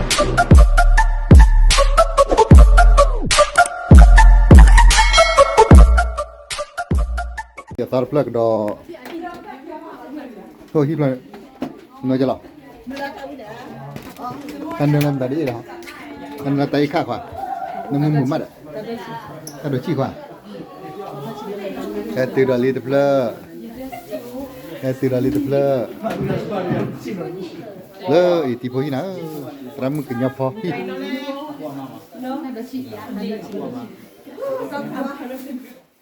ယသီတဖျၢၣ်ကဒီး ထိၣ်ဟံၣ်ဖျၢၣ် နီၢ်ကလီၤ တၢ်နၢလၢမတၤဒ်အံၤလီၤ တၢ်နၢလၢတၢ်အံၤခါခွါ နမုၢ်မုာ်မးဒီး တၢ်ဒိးဆံၣ်ခွါ ဟဲတုၤဒီးလံတဖျၢၣ် ဟဲတုၤဒီးလံတဖျၢၣ် လၢအံၤတံၤဖိဟံၣ်နၤဧၢ သရၣ်မုၣ်ကညီဖီဟံၣ်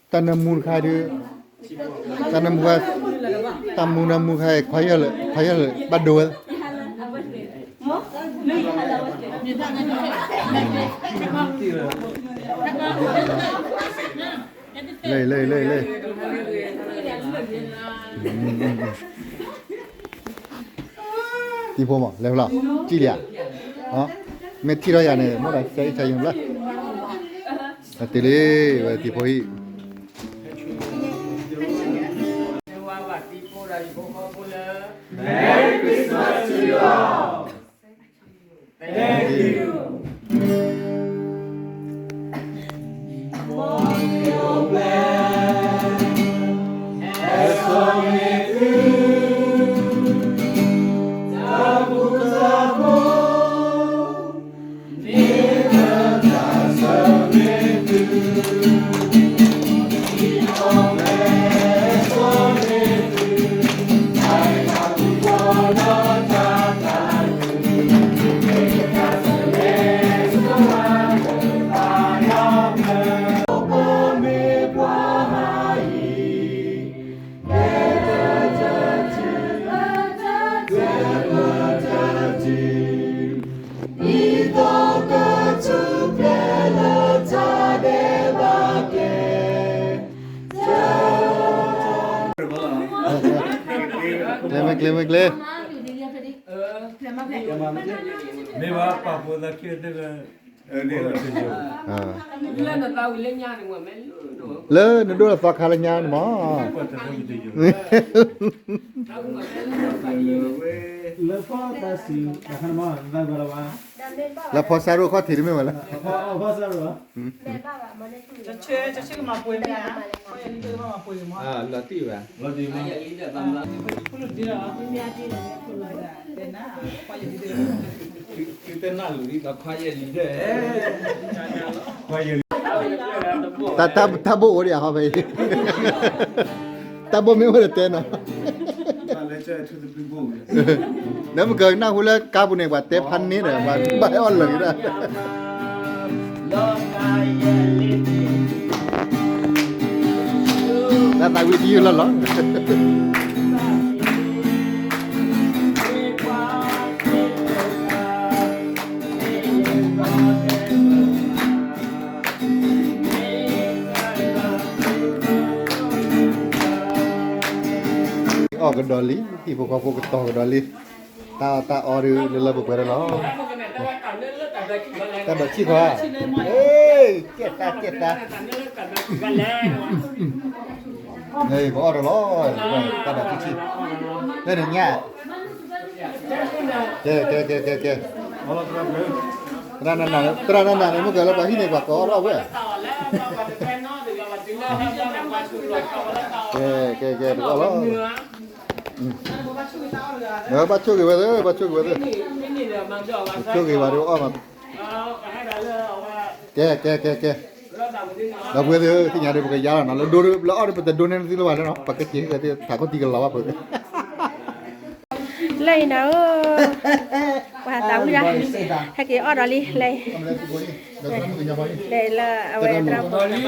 တၢ်နၢမူတခါဒုး တၢ်နၢမူခါ တၢ်မူနၢမူခါ ခွါယၢ်လၢ ခွါယၢ်လၢ ဘၣ်ဒိဝဲ လၢ လၢ လၢ လၢ တံၤဖိမး လဲၤဖျီ ကံၣ်လံဧါ မ့ၢ်ထံၣ်ထီၣ်ယၤန့ၣ် မ့ၢ်ဒီး ကၢ်အံၣ်ကၢ်ယိၤဘျီ အတုၤလံ ဝဲတံၤဖိဟံၣ် Merry Christmas to you all. Thank you.ကျဲမ့ၢ်ကျဲမ့ၢ်ကျဲ မ့ၢ်ဘၣ်ပာ်ဖိသးခံတဂၤ လၢနဒိၣ်လၢသီခါလၢညါန့ၣ်မး လၢဖီတၢ်စံး လၢဖီစါရိၣ်ခီၣ်ထံးတမ့ၢ်ဝဲလၢ တၢ်ဘိၣ်အိၣ်ဒံးအဟီဖဲအံၤ တၢ်ဘိၣ်မ့ၢ်အိၣ်ဒီးတဲနီၤ နမ့ၢ်ကနၢ်ဟူလၢကါပူၤန့ၣ် ပှၤတဲဖးန့ၢ်ဒီး ပှၤဘၣ်အီၣ်လၢာ်ကဒီး တၢ်သးဝံၣ်တယုၢ်လီၢ်လီၤ အီၣ်ကဒီးလံ ဟံၣ်ဖိဃီဖိကတီၤကဒီးလံ တၢ်အီၣ်တၢ်အီဒုးလၢလၢပှဲၤပှဲၤလီၤ တၢ်ဒိးဆံၣ်ခွါ ကဲသးကဲသး ပအီၣ်တလီၤ တၢ်ဒိးဆံၣ်ဆံၣ် လၢနညါ ကဲ ကဲ ကဲ ကဲ ကဲ သရၣ်နၤနၤန့ၣ် မ့ၢ်ကလၢပှၤဟံၣ်န့ၣ် ပှၤကိးအီၣ်ထီၣ်ဝဲ ကဲ ကဲ ကဲ ပကအီၣ်လီၤ ဘၣ်ဆိၣ်ဂ့ၤဝဲသ့ၣ် ဘၣ်ဆိၣ်ဂ့ၤဝဲသ့ၣ် ဆိၣ်ဂ့ၤဝဲဒုးအီၣ်မး ကဲ ကဲ ကဲ ကဲ ဒီပုၢ်ဝဲၢ်သ့ၣ်ဧၢ သ့ၣ်ညါဒီး ပကယါလီၤနီၤ လၢဒိလၢအီၣ်ဒီး ပတဒိန့ၢ်သုလၢၤဘၣ်လၢနီၤ ပကက့ၤကသ့ ထးခိၣ်တံၢ်ကလီၤဘၣ်ဖုး လၢအံၤနၤဧၢ ပှၤသးဝံၣ်ဒၣ် ဟဲက့ၤအီၣ်ဒီးလံ လၢအံၤ လၢအဝဲသရၣ်မုၣ်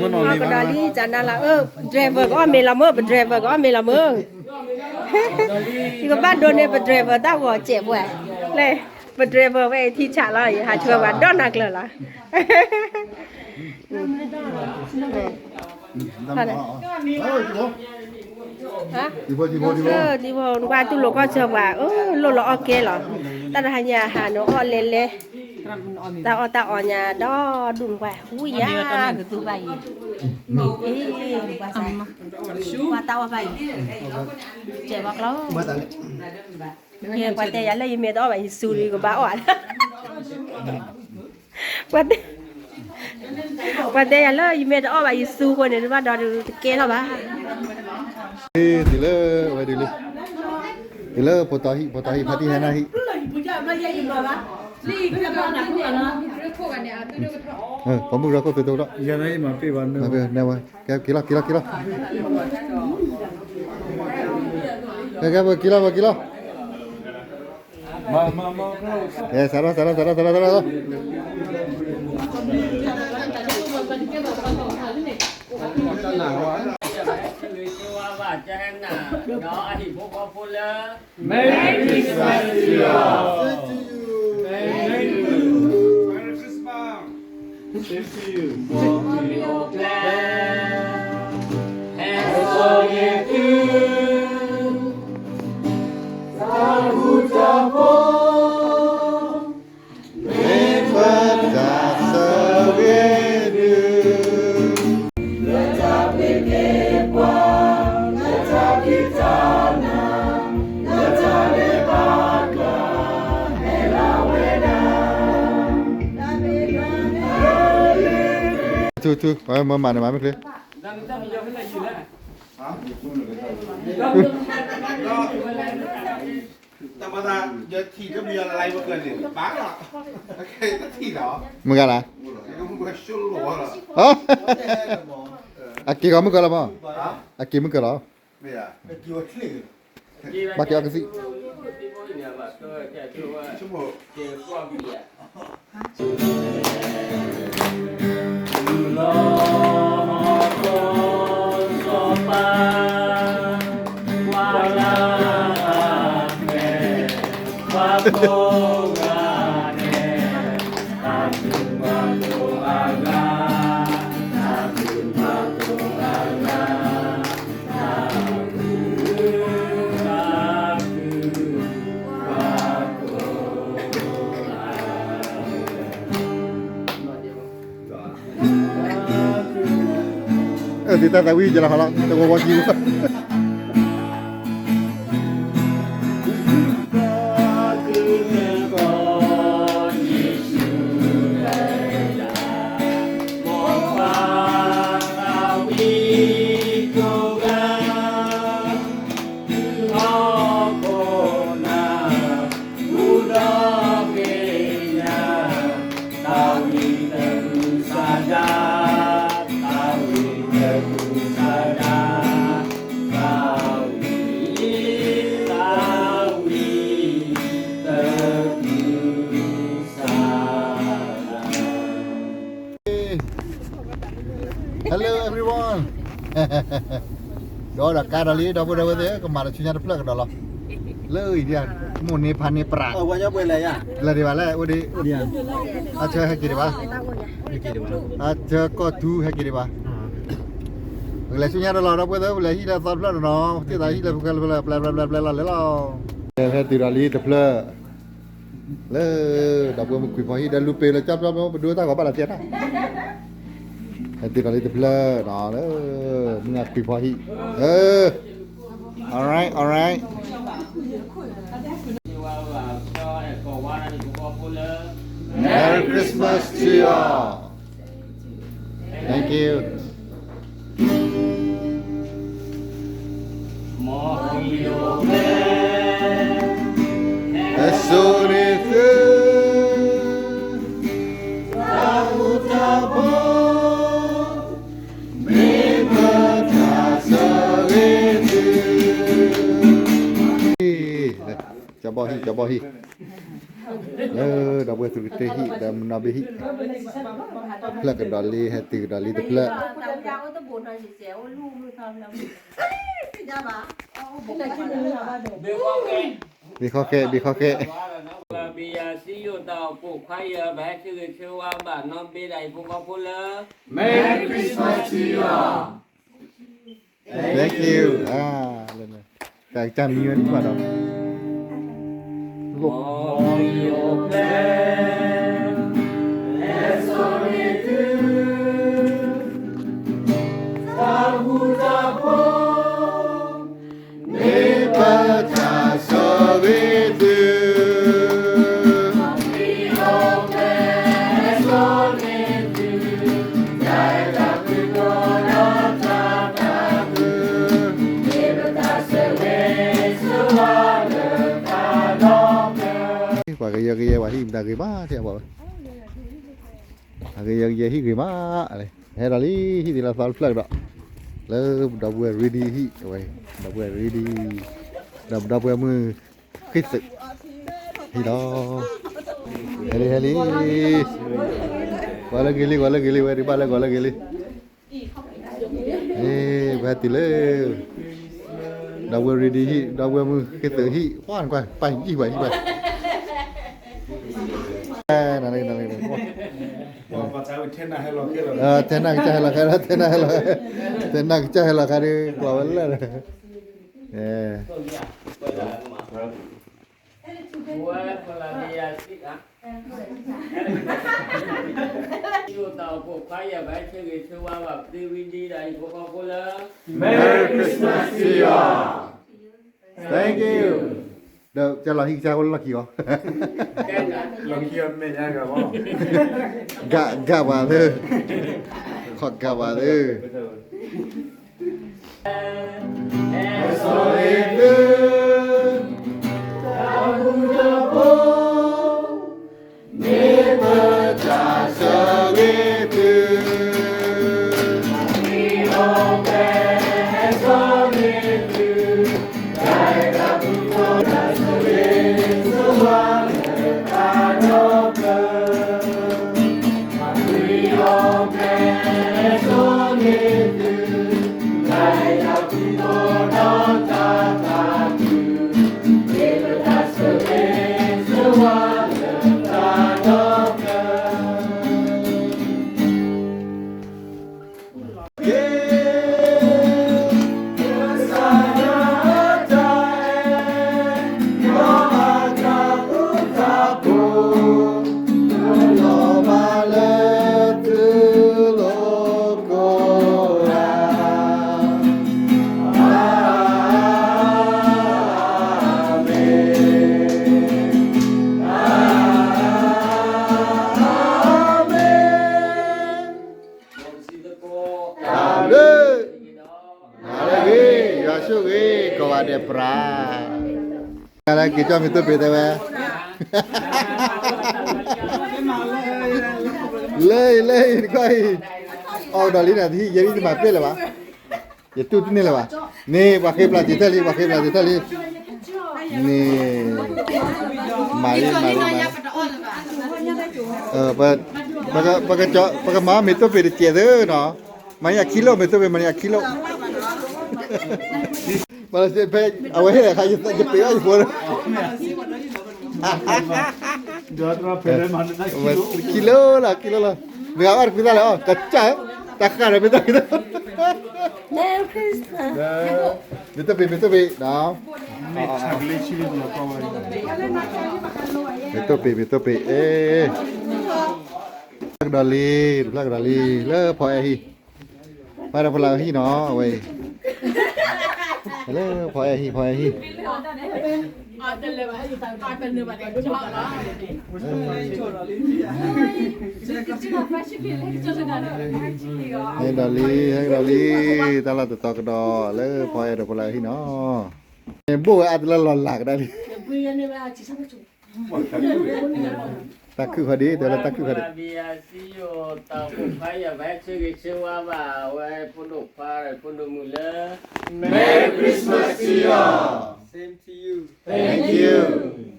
အီၣ်ကဒီးလံ ကနၤလီၤဧၢ driver ကအီၣ်မ့ၤလီၤမၢ ပ driver ကအီၣ်မ့ၤလီၤမၢ ယကဘၣ်ဒိန့ၢ်ပ driver တၢ်ဂီၤစဲးပှဲၤ လၢ ပ driver ဝဲအံၤထံဆးလီၤ ယဟးဆှၢပှၤဒီနၤကျၢၤလီၤ တံၤဖိနကွၢ်တူၢ်လိာ်ကီၢ်ဆၢပှၤ အၢ လိၣ်လီၤအီၣ်ကဲလီၤ တၢ်တဟါညါဟးနအီၣ်လဲၤလဲၤ တၢ်အီၣ်တၢ်အီညါဒီဒူၣ်နကွၢ် ဝံယၤ ကသူဘၣ်အံၤ မ့ၢ်အံၤ ပှၤတၢ်အီၣ်ဘၣ်အံၤ ကဲဘၣ်ကျီ ယပှၤတဲယၤလၢယမ့ၢ်တအီၣ်ဘၣ် ယစူၤဒီးယကဘၣ်အီၣ်လၢ ပှၤတဲ, ပှၤတဲယၤလၢယမ့ၢ်တအီၣ်ဘၣ်ယစုဃိန့ၣ် တဘၣ်ဒီးတကဲထီၣ်ဘၣ်. တုၤလၢအဝဲဒုးလံ, တုၤလၢဖိတီဟံၣ်, ဖိတီဟံၣ် ဖါတံၢ်ဟဲနၢ်ဟံၣ်, ပိာ်မုၣ်ကရၢခိၣ်သုးတအိၣ်ဒီး, နဲဝဲ, က့ၤလီၤ က့ၤလီၤ က့ၤလီၤ, က့ၤလီၤ က့ၤလီၤ. ကဲ စးထီၣ် စးထီၣ် စးထီၣ် စးထီၣ် စးထီၣ်. မ့ၢ်ပတၢ်ဆိၣ်ဂ့ၤဒုး, ထူထူ ပှၤမၤမၤန့ၣ် မၤမ့ၢ်ချ့ တၢ်မၤသး ယထံၣ်တမံၤလၢ live မ့ၢ်ကၢန့ၣ် ဘၣ်လီၤ. တထံၣ်လီၤ. မုၢ်ဂၤလၢ်, အက့ၤကီးမုၢ်ကၢလီၤမး, အက့ၤမုၢ်ကၢလီၤ, ဘၣ်က့ၤအီကသံၣ်. သုတၢ်သးဝံၣ်ယလီၤဟီလီၤ တဝီဝီကံ Hello everyone. ဒီးဒီးကါဒီးလံ ဒီပုၢ်ဒီဝဲၢ်သ့ၣ် ကမၤတၢ်ဆူညါတဖျၢၣ်ကဒီးလီၤ. လၢအံၤဒ် မိၢ်န့ၢ်ဖါန့ၢ်ပြး လၢဒံးဘၣ်လဲၣ် အိၣ်ဒံး အဆၢဟဲက့ၤဒံးဘၣ် အဆၢကီၢ်သူဟဲက့ၤဒံးဘၣ် ပကလဲၤဆူညါတလီၤ ဒီပုၢ်ဝဲၢ်သ့ၣ် ပလဲၤဟံၣ်လၢသီတဖျၢၣ်တနီၤ ပသ့ၣ်သးဟံၣ်လၢပျဲပျဲပျဲပျဲပျဲလီၤလဲၤလီၤ. ဟဲတုၤဒီးလံတဖျၢၣ် လၢ ဒီပုၢ်ဝဲၢ်မုၢ်ခွံဖီဟံၣ် ဒီးလူၤပ့ၤလၢကၠီပျီပျီ ပဒိတၢ်ဂီၤဘၣ်လီၤတံၢ်တၢ် ဟဲတုၤဒီးလံတဖျၢၣ်နီၤ လၢ မုၢ်ခွံဖီဟံၣ် အၢ alright alright. ဝါ Merry Christmas to you all. Thank you. မ်ယိၤဖျဲ ဟဲစိာ်န့ၢ်သု တၢ်ဃူတၢ်ဖိး မ့ၢ်ပတၢ်ဆိၣ်ဂ့ၤသု ကၠီဘီဟံၣ် ကၠီဘီဟံၣ် လၢဒီပုၢ်ဝဲၢ်သုးကတ့ၢ်ဟံၣ် ဒီးမုၢ်နီၢ်ဘ့ၣ်ဟံၣ် ဖျၢၣ်ကဒီးလံ ဟဲတုၤကဒီးလံတဖျၢၣ် ဘ့ၣ်ခီၣ်ဃဲ ဘ့ၣ်ခီၣ်ဃဲ Merry Christmas to you all. Thank you. တၢ်ကစၢ်မံဝဲဒ်ဘၣ်ဒီး မ့ၢ်ပတၢ်ဆိၣ်ဂ့ၤသု, ဂ့ၤယဲဝဲဟံၣ်မတၤဂ့ၤမး ထဲအဘၣ်ဝဲ, အဂ့ၤယဲဟံၣ်ဂ့ၤမး, ဟဲဒီးလံ ဟံၣ်သ့လီၤသီတဖျၢၣ်ကဒီး, လၢပဒီပုၢ်ဝဲၢ် ready ဟံၣ်ဝဲ, ပဒီပုၢ်ဝဲၢ် ready, ဒီးပဒီပုၢ်ဝဲၢ်မုၣ်ဃ့ၢ်သုး ဟံၣ်လီၤ, ဟဲလံ ဟဲလံ, ကွၢ်လၢဂ့ၤလံ ကွၢ်လၢဂ့ၤလံ ဝဲဒုးဘၣ်လၢကွၢ်လၢဂ့ၤလံ ပဟဲတုၤလၢ ဒီပုၢ်ဝဲၢ် ready ဟံၣ် ဒီပုၢ်ဝဲၢ်မုၣ်ဃ့ၢ်သုးဟံၣ် ပှၤကွၢ် ပာ်ယံာ်ပှၤယံာ်ပှၤ, နၤလၢနၤလၢ, ထဲနၢ်ကစၢ်ဟဲလီၤခဲလီၤ ထဲနၢ်ကစၢ်ဟဲလီၤခဲလီၤ ထဲနၢ်ကစၢ်ဟဲလီၤခဲဒီး ကွၢ်ဝဲလၢာ်, Merry Christmas to you all. Thank you. ဒီးကလီၤဟံၣ်ကစၢ်အိၣ်လီၢ်ခံအီၤ, ဂၤဂၤဘၣ်သၢ, ခီၣ်ဂၤဘၣ်သၢ.တၢ်ဘျုး, နၤလၢအဂ့ၤ, ယွၤဆိၣ်ဂ့ၤ, ကိးဂၤဒဲးပြး, ကဲလၢက့ၤကၠီမ့ၢ်တိၢ်ပ့ၤတဲဝဲ, လၢအံၤ လၢအံၤ တခီအံၤ, အီၣ်ကဒီးလံနၤ တဟံၣ်ယဲဒ်တမၤပျဲၢ်လၢၤဘၣ်, ယတူၢ်တန့ၢ်လၢၤဘၣ်, န့ၣ်ပှၤဃ့ပျၢ်တ့ၢ်ထီၣ်လံ ပှၤဃ့ပျၢ်တ့ၢ်ထီၣ်လံ, န့ၣ်, မၤလံ မၤလံ မၤလံ, ပ, ပကမၤမ့ၢ်တိၢ်ပ့ၤတစဲးသၢနီၤ, မၤန့ၢ်အခံလိၣ် မ့ၢ်တိၢ်ပ့ၤ မၤန့ၢ်အခံလိၣ်, မၤလၢဖဲ, အဝဲဟ့ၣ်အခါ ယပ့ၤအီၣ်ယဖိ, ခံလိၣ်လီၤ ခံလိၣ်လီၤ, မ့ၢ်အီၣ်တကွံသၣ်လဲၣ်အီၣ် ကစၢ်, တၢ်ဃၣ်ဒီးမ့ၢ်တိၢ်ပ့ၤ Merry Christmas. မ့ၢ်တိၢ်ပ့ၤ မ့ၢ်တိၢ်ပ့ၤနီၤ, မ့ၢ်တိၢ်ပ့ၤ မ့ၢ်တိၢ်ပ့ၤ, အ့, ဖျါကဒီးလံ, တဖျါကဒီးလံ, လၢဖီအဲၣ်ဟံၣ်, ဖီအဲၣ်ဒီးဖီလာ်ဟံၣ်နီၤ အဝဲအံၤ, လၢဖီအဲၣ်ဟံၣ် ဖီအဲၣ်ဟံၣ် ဟဲဒီးလံ ဟဲဒီးလံ, တၢ်လီၢ်တတီၤကဒီး လၢဖီအဲၣ်ဒီးဖီလာ်ဟံၣ်နီၤ, ဘိၣ်ဝဲအါတလၢလီၤလးကဒါလံ, တၢ်ခုၣ်ခီဒံး တဲလၢတၢ်ခုၣ်ခီဒံး, ဝဲဖိဒိၣ်ခွါ ဖိဒိၣ်မုၣ်လၢ Merry Christmas to you all. Same to you. Thank you.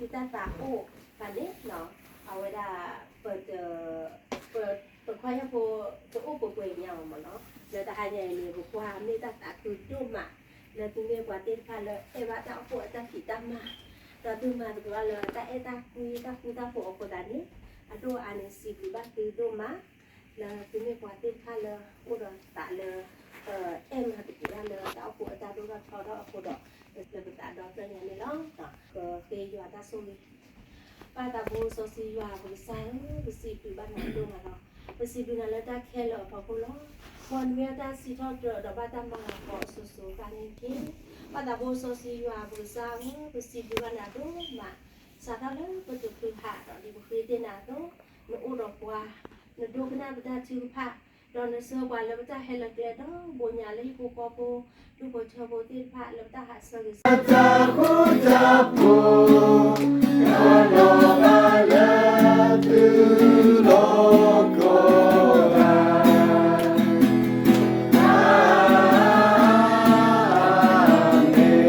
Did that, did that, that, oh, ဖဲန့ၣ်နီၤ, အဝဲဒၣ် ပတ, ပ, ပခွါယၢ်ဖိ တအိၣ်ပှဲၤပှဲၤညါအီၤမ့ၢ်နီၤ, လၢတဟါညါအံၤန့ၣ် ပကွၢ်မ့ၢ်တၢ်သးခုဒိၣ်မး, လၢသုမ့ၢ်ပှၤသ့ၣ်တဖၣ်လၢအဲၣ်ဘၣ်တၢ်အိၣ်ဖှိၣ်အတၢ်ဖံးတၢ်မၤ, ဒီးသုမၤသကိးဘၣ်လၢတၢ်အဲၣ်တၢ်ကွံတၢ်ဃူတၢ်ဖိးအဃိသတးန့ၣ်, အဒိၣ်အါန့ၣ်စံးဘျုးဘၣ်သုဒိၣ်မး, လၢသုမ့ၢ်ပှၤသ့ၣ်တဖၣ်လၢအိၣ်ဒီးသးလၢ အဲၣ်မၤသကိးတၢ်လၢတၢ်အိၣ်ဖှိၣ်အတၢ်ဒိၣ်ထီၣ်ထီထီၣ်အဃိဒီး လၢပသးဒီဖျၢၣ်ညါန့ၣ်လီၤ. ကဃ့ယွၤတၢ်ဆိၣ်ဂ့ၤ ပၢ်သးဘိစီဆှံယွၤပကစၢ်ဧၢ, ပစံးဘျုးဘၣ်နၤဒိၣ်မးလီၤ. ပစံးဘျုးနၤလၢတၢ်ခဲလၢာ်အဖီခိၣ်လီၤ. မ်နမ့ၢ်တၢ်စံးထီၣ်ပတြၢၤဒီးဘၣ်တၢ်မၤလၤကပီၤအစိၤစိၤအဃၣ်န့ၣ်တက့ၢ်. ပၢ်သးဘိစီဆှံယွၤပကစၢ်ဧၢ, ပစံးဘျုးဘၣ်နၤဒိၣ်မး, စးထီၣ်လၢပတချုးဟးဒီးဒ်ပဃ့သ့ၣ်နၤအသိး, နအိၣ်ဒီးပှၤ, နဒိကနၣ်ပတၢ်ထုကဖၣ်, ဒီးနဆှၢပှၤလၢပတၢ်ဟဲလီၤကျဲဒီးဘိးညါလၢဟံၣ်ဖိဃီဖိ, ဒူၣ်ဖိထၢဖိသ့ၣ်တဖၣ်လၢပတၢ်ဟးဆၢဂ့ၤဆၢဝါ တၢ်ဃူတၢ်ဖိး ဒီးလီၤဘၣ်လၢသုလီၢ်ကီၢ်ဂၤ, အၤမ့ၣ်,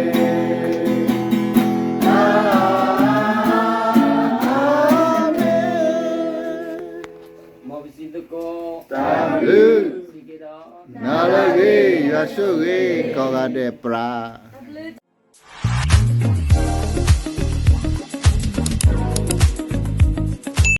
အၤမ့ၣ်. မ်ပစံးသကိး တၢ်ဘျုး, နၤလၢအဂ့ၤ, ယွၤဆိၣ်ဂ့ၤကိးဂၤဒဲးပြး.